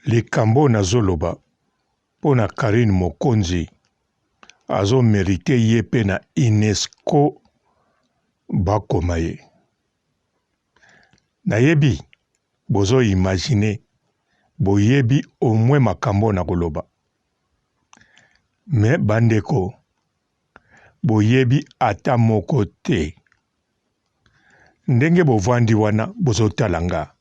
Likambo oyo nazo loba pona Carine Mokonzi azo merite ye pe na Unesco bakoma ye. Nayebi bozo imaginer boyebi au moins makambo oyo nakoloba mais ba ndeko boyebi ata moko te. Ndenge bovandi wana bozotala nga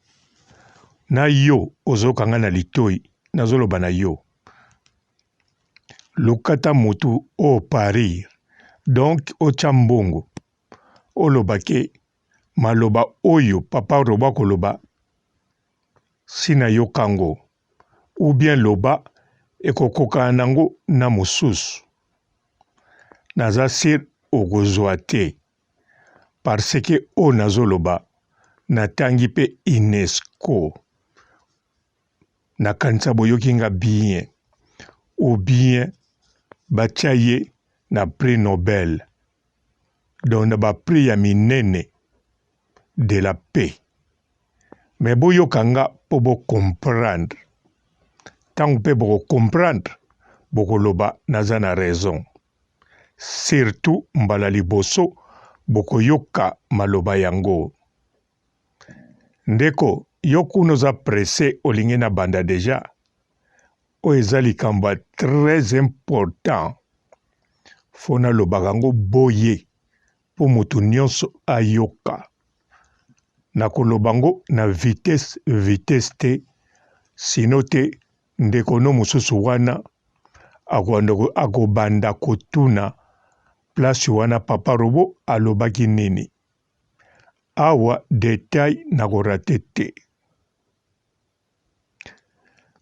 na yo ozoyoka nga na litoyi nazoloba na yo luka ata mutu o parir donc otia mbongo oloba ke maloba oyo papa robo akoloba si nayoka ngo ou bien loba ekokokana nango na mosusu naza sur okozua te. Parce que oyo nazo loba na tangi pe UNESCO na kanisa boyoki nga bien ou bien batia ye na prix Nobel donc na ba prix ya minene de la paix mais boyoka nga po bo comprendre tango pe boko comprendre bokoloba naza na raison. Surtout mbala liboso bokoyoka maloba yango. Ndeko yo kuna oza presse olingi na banda dejà? Oyo eza likambo ya très important faut nalobaka yango boye po mutu nionso ayoka. Nakoloba yango na vitesse vitesse te sinon te ndeko no mosusu wana akobanda kotuna place wana papa robot alobaki nini. Awa detail nako rate te.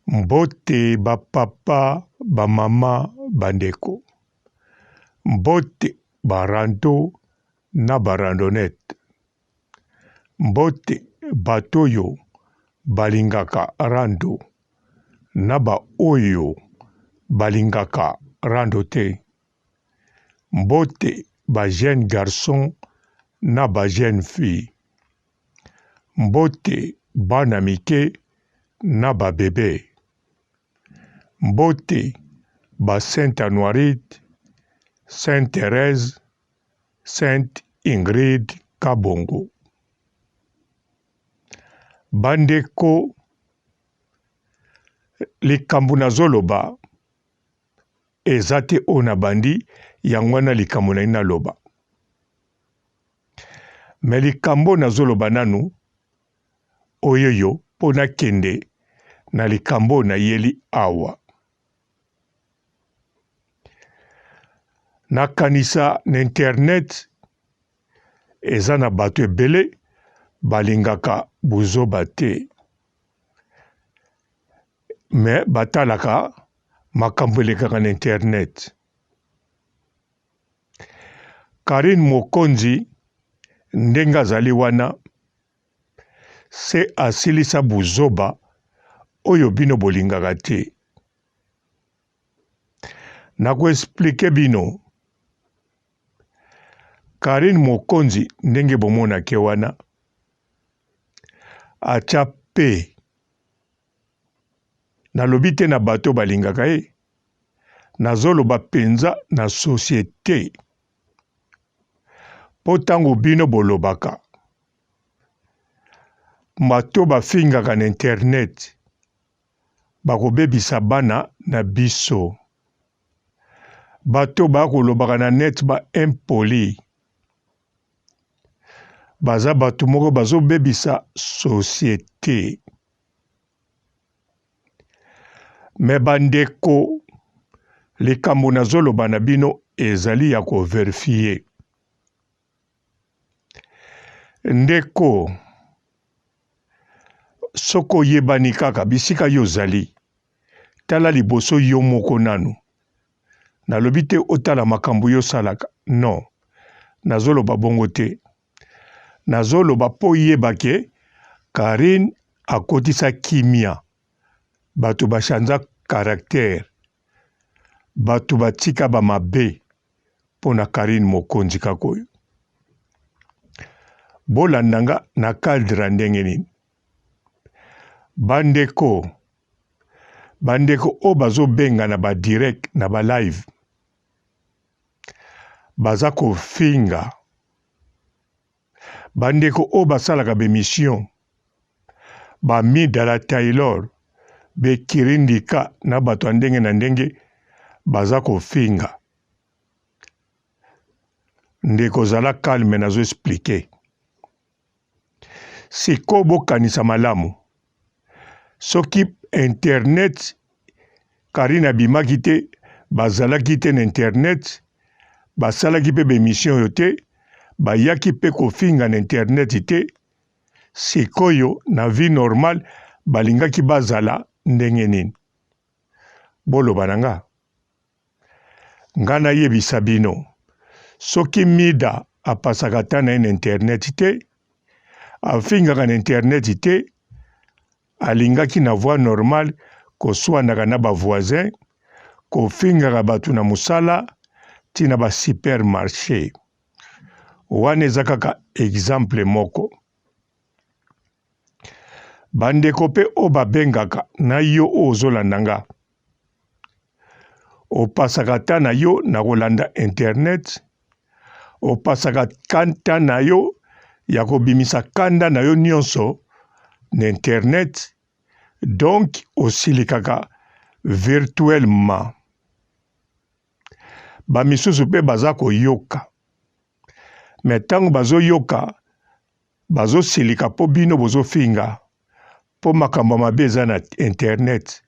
Mbote ba papa, ba mama, ba ndeko. Mbote ba rando na ba randonnette. Mbote bato oyo balingaka rando na ba oyo balingaka rando te. Mbote ba jeunes garçons na ba jeunes filles. Mbote bana mike na ba bebes. Mbote ba Sainte Anuarite, Sainte Therèse, Sainte Ingrid Kabongo. Bandeko, likambo nazoloba eza te oyo nabandi, yango wana likambo nalingi naloba. Me likambo nazoloba nanu oyoyo mpo nakende na likambo nayeli awa. Nakanisa na internet eza na bato ebele balingaka buzoba te mais batalaka makambo elekaka na internet. Carine Mokonzi ndenge azali wana se asilisa buzoba oyo bino bolingaka te. Nako expliquer bino Carine Mokonzi ndenge bomonake wana atia paix nalobi te na bato balingaka ye nazoloba penza na societe po tango bino bolobaka bato bafingaka na internet bakobebisa bana na biso. Bato bakolobaka na net ba impoli baza bato moko bazobebisa societe. Me bandeko, likambo nazoloba na bino ezali ya ko verifier. Ndeko, soki oyebani kaka bisika yo ozali, tala liboso yo moko nanu. Nalobi te otala makambo yo osalaka, non, nazoloba bongo te. Nazoloba po oyeba ke Carine akotisa kimia, bato ba chanza caractère, bato batika ba mabe. pona Carine Mokonzi kaka oyo. Bolanda nga na cadre ya ndenge nini? Bandeko, Bandeko oyo bazobenga na ba direct na ba live baza kofinga bandeko oyo basalaka ba emission ba Mida la Taylor be Kirindika na bato ya ndenge na ndenge baza kofinga. Ndeko zala calme nazo expliquer. Sikoyo bokanisa malamu soki internet Carine abimaki te bazalaki te na internet basalaki pe ba emission oyo te bayaki pe kofinga na internet te sikoyo na vie normale balingaki bazala ndenge nini boloba na nga Nga nayebisa bino soki mida apasaka temps naye na internet te afingaka na internet te alingaki na voie normale koswanaka na ba voisin kofingaka batu na musala ti na ba super marche wana eza kaka exemple moko. Ba ndeko pe oyo ba bengaka na yo oyo ozo landa nga opasaka temps na yo na kolanda internet opasaka temps na yo ya kobimisa kanda na yo nionso na internet donc osilikaka virtuellement ba misusu pe baza koyoka mais tango bazo yoka Bazo silika po bino bozo finga po makambo ya mabe eza na internet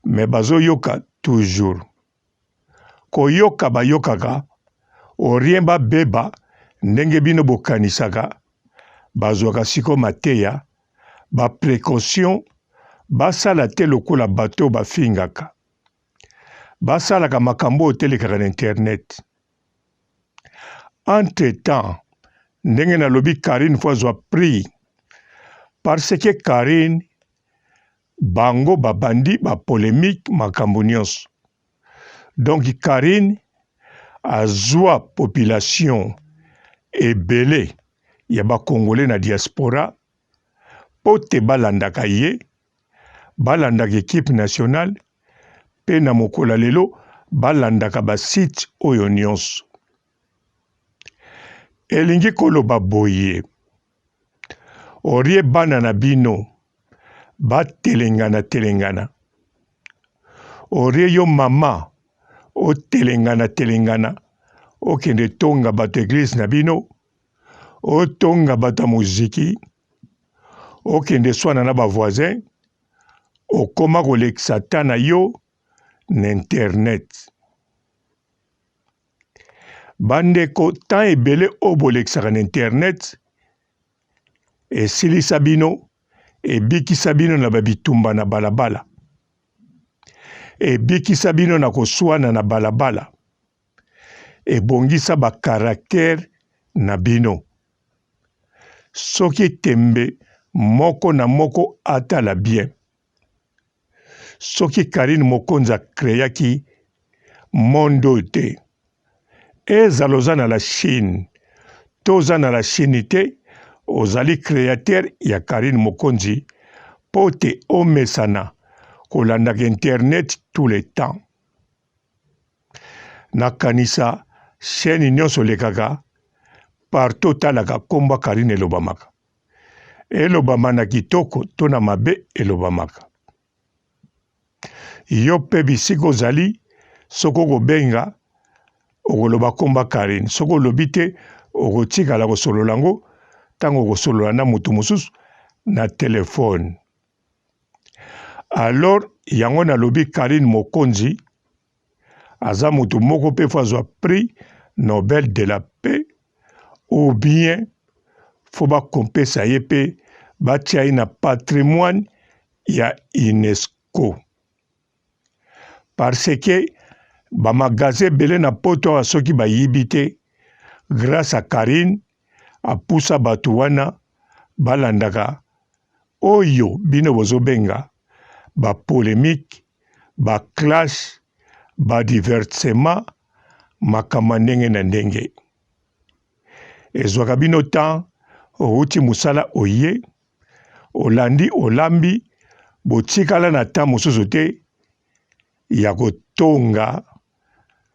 mais bazo yoka toujours koyoka bayokaka au rien ba beba ndenge bino bokanisaka bazuaka sikoyo mateya ba precaution basala te lokola bato oyo bafingaka basalaka makambo oyo te elekaka na internet. Entre temps ndenge nalobi Carine faut azwa prix parce que Carine bango babandi ba polemique makambo nyonso donc Carine azwa population ebele ya ba congolais na diaspora po te balandaka ye balandaka equipe nationale pe na mokolo ya lelo balandaka ba site oyo nionso. Elingi koloba boye, orie bana na bino batelengana telengana, orie yo mama otelengana telengana okende tonga bato eglise na bino, otonga bato ya moziki, okende swana na ba voisin, okoma kolekisa temps na yo na internet. Bandeko temps ebele oyo bolekisaka na internet esilisa bino, ebikisa bino na ba bitumba na balabala, ebikisa bino na koswana na balabala, ebongisa ba caractère na bino. Soki tembe moko na moko atala bien. Soki Carine Mokonzi a creaki monde oyo te, ezala oza na la Chine to oza na la Chine te, ozali createur ya Carine Mokonzi po te omesana kolandaka internet tout le temps. Nakanisa chaine nionso olekaka partout otalaka kombo ya Carine elobamaka. Elobama na kitoko to na mabe elobamaka. Yo pe bisika ozali soki okobenga okoloba kombo ya Carine soki olobi te okotikala kosolola yango tango okosolola na mutu mosusu na telephone. Alors yango nalobi Carine Mokonzi aza mutu moko pe faut azwa prix Nobel de la paix ou bien faut bakompesa ye pe batia ye na patrimoine ya UNESCO parce que ba magasin ebele na poto awa soki bayibi te grace à Carine apusa batu wana balandaka oyo bino bozobenga ba polemique ba clash ba divertissement makambo ya ndenge na ndenge ezwaka bino temps owuti mosala oye olandi olambi botikala na temps mosusu te. ya kotonga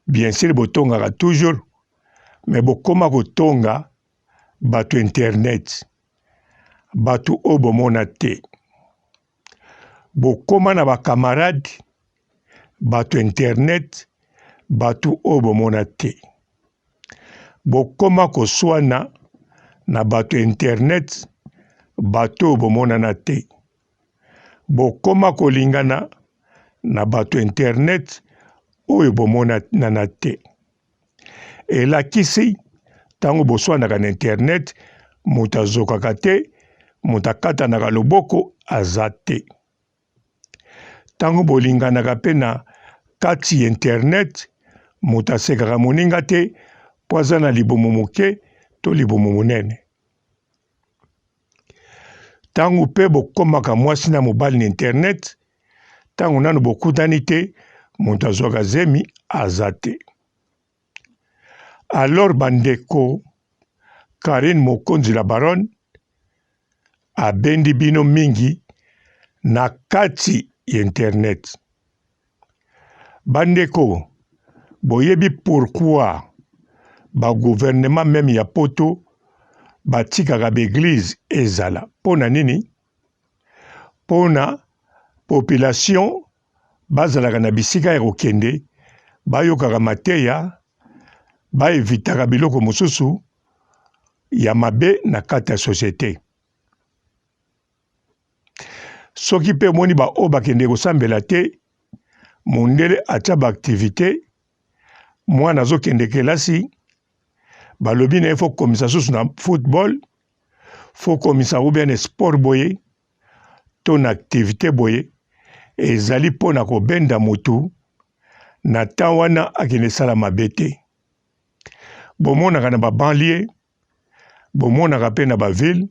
bien sur botongaka toujours mais bokoma kotonga bato internet bato oyo bomona te bokoma na ba camarade bato internet bato oyo bomona te bokoma koswana na bato internet bato oyo bomonana te bokoma kolingana na bato internet oyo bomonana te Elakisi ntango boswanaka na internet moto azokaka te, moto akatanaka loboko aza te. Ntango bolinganaka mpe na kati ya internet moto asekaka moninga te mpo aza na libumu moke to libumu monene. Ntango mpe bokomaka mwasi na mobali na internet, ntango nano bokutani te, moto azwaka zemi aza te. Alors bandeko, Carine Mokonzi la Baronne abendi bino mingi na kati ya internet. Bandeko, boyebi pourquoi ba gouvernement meme ya poto batikaka ba eglise ezala pona nini? Pona population bazalaka na bisika ya kokende, bayokaka mateya, ba evitaka biloko mosusu ya mabe na kati ya societe. Soki pe omoni ba oyo bakende kosambela te, mondele atia ba activite, mwana azokende kelasi, balobi na ye fo komisa susu na football, fo komisa ou bien sport boye to na activite boye, ezali mpo na kobenda mutu na temps wana akende sala mabe te. Bomonaka na ba banlieue, bomonaka pe na ba ville,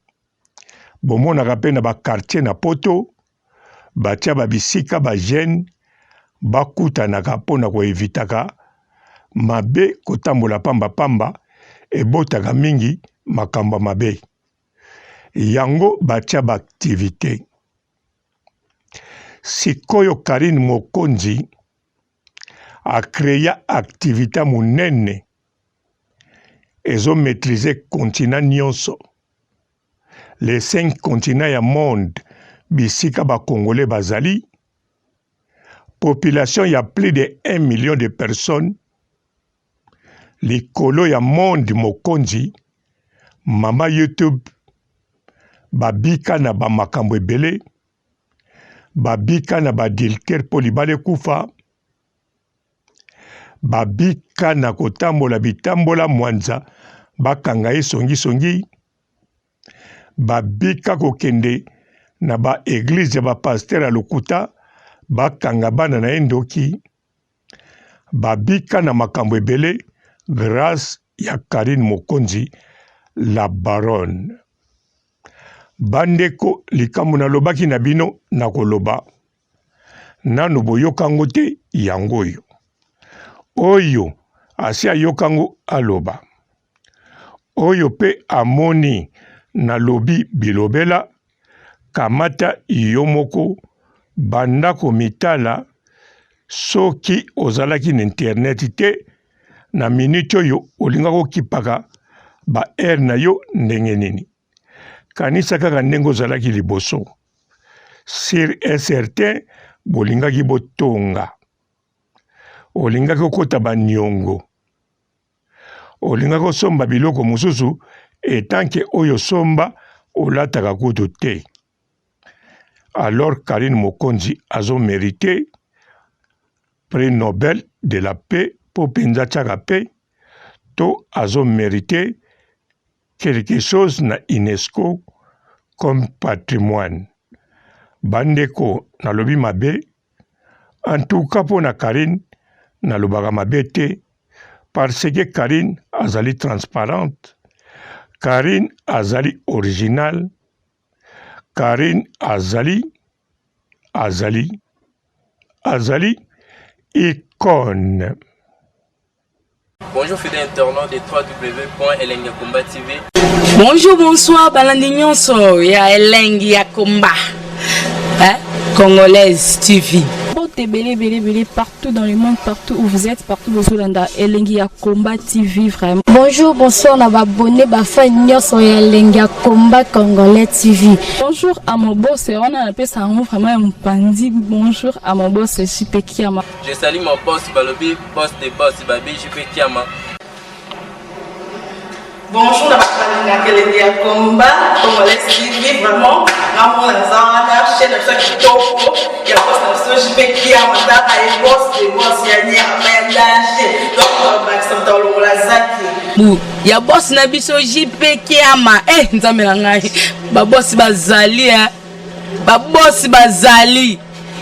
bomonaka pe na ba quartier na poto, batia ba bisika ba jeune bakutanaka mpo na ko evitaka mabe kotambola pamba pamba ebotaka mingi makambo ya mabe. Yango batia ba activite. Sikoyo Carine Mokonzi a crea activite monene ezo maitriser continent nionso, les 5 continents ya monde bisika ba congolais bazali, population ya plus de 1 million de personnes likolo ya monde mokonzi mama youtube babika na ba makambo ebele babika na ba adultère mpo libala ekufa babika na kotambola bitambola mwanza bakanga ye songisongi babika kokende na ba eglise ya ba pasteur ya lokuta bakanga bana na ye ndoki Babika na makambo ebele grace ya Carine Mokonzi la baronne. Bandeko likambo nalobaki na bino nakoloba nanu boyokango te yango oyo. Oyo asi ayokango aloba. Oyo pe amoni nalobi bilobela Kamata yo moko banda komitala soki ozalaki na internet te na minute oyo olingaki okipaka ba heure na yo ndenge nini? Kanisa kaka ndenge ozalaki liboso sur et certain bolingaki botonga olingaki okota ba niongo. Olingaki osomba biloko mosusu etant que oyo osomba olataka kutu te. Alors Carine Mokonzi azo merite prix Nobel de la paix po penza atiaka paix to azo merite quelque chose na UNESCO comme patrimoine. Bandeko nalobi mabe En tout cas pona Carine nalobaka mabe te parce que Carine azali transparente, Carine azali original, Carine azali azali azali icone. Bonjour fidèles internautes de www.elengiyakomba TV. Bonjour, bonsoir, balandi nyonso ya Elengi ya Komba. Hein? Congolaise TV. Mbote ebele ebele ebele partout dans le monde, partout où vous êtes, partout bozolanda Elengi ya Combat TV vraiment. Bonjour, bonsoir na ba abonné ba fan nyonso ya Elengi ya Combat Congolais TV. Bonjour à mon boss, wana napesa yango vraiment ya mopanzi. Bonjour à mon boss JP Kiama. Je salue mon boss balobi boss de boss babi JP Kiama. Bonjour na bato balingaka elengi ya combat congolais TV vraiment ngamona naza wana chaîne na biso ya kitoko ya boss na biso JP Kiama tala ye boss de boss ya nyama ya danger donc bakisa moto alongola zaki bu ya boss na biso JP Kiama eh nzambe na ngai babosi bazali eh babosi bazali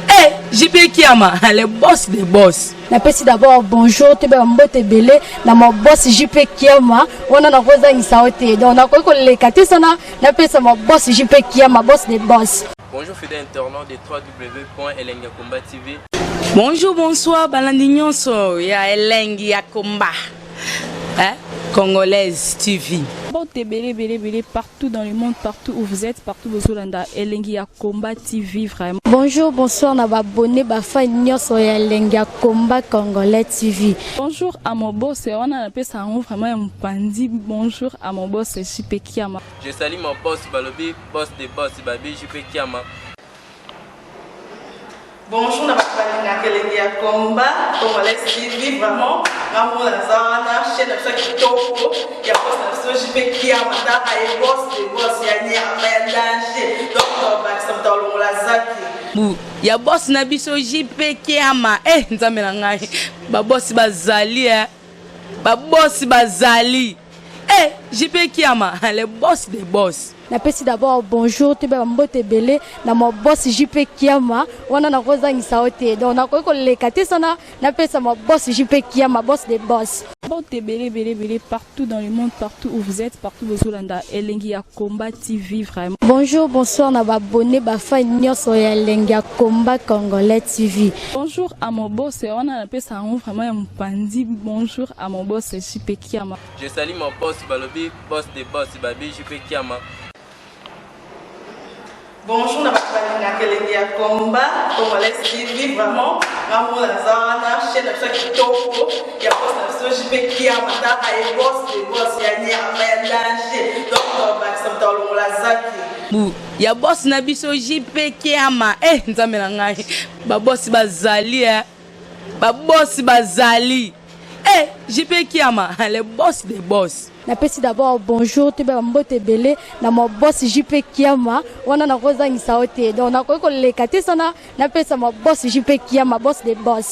eh JP Kiama le boss de boss. Napesi d'abord bonjour toyeba mbote ebele na ma boss JP Kiama wana nakozangisa yo te donc nakoki koleka te sana napesa ma boss JP Kiama boss de boss. Bonjour fidèle internaute de www.elengiyakomba TV. Bonjour, bonsoir balandi nyonso ya Elengi ya Combat hein? Congolaise TV. Mbote ebele ebele ebele partout dans le monde, partout où vous êtes, partout bozolanda Elengi ya Combat TV vraiment. Bonjour, bonsoir na ba abonné ba fan nyonso ya Elengi ya Combat Congolais TV. Bonjour à mon boss, wana napesa yango vraiment ya mopanzi. Bonjour à mon boss JP Kiama. Je salue mon boss balobi boss de boss babi JP Kiama. Bonjour na bato balingaka elengi ya combat congolais TV vraiment ngamona naza wana chaîne na biso ya kitoko ya boss na biso JP Kiama tala ye boss de boss ya nyama ya danger donc bakisa moto alongola zaki bu ya boss na biso JP Kiama eh nzambe na ngai babosi bazali eh babosi bazali eh JP Kiama le boss de boss. Napesi d'abord bonjour toyeba mbote ebele na ma boss JP Kiama wana nakozangisa yo te donc nakoki koleka te sana napesa ma boss JP Kiama boss de boss. Mbote ebele ebele ebele partout dans le monde, partout où vous êtes, partout bozolanda Elengi ya Combat TV vraiment. Bonjour, bonsoir na ba abonné ba fan nyonso ya Elengi ya Combat Congolais TV. Bonjour à mon boss, wana napesa yango vraiment ya mopanzi. Bonjour à mon boss JP Kiama. Je salue mon boss balobi boss de boss babi JP Kiama. Bonjour na bato balingaka elengi ya combat congolais TV vraiment ngamona naza wana chaîne na biso ya kitoko ya boss na biso JP Kiama tala ye boss de boss ya nyama ya danger donc bakisa moto alongola zaki bu ya boss na biso JP Kiama eh nzambe na ngai babosi bazali eh babosi bazali eh JP Kiama le boss de boss. Napesi d'abord bonjour toyeba mbote ebele na ma boss JP Kiama wana nakozangisa yo te donc nakoki koleka te sana napesa ma boss JP Kiama boss de boss.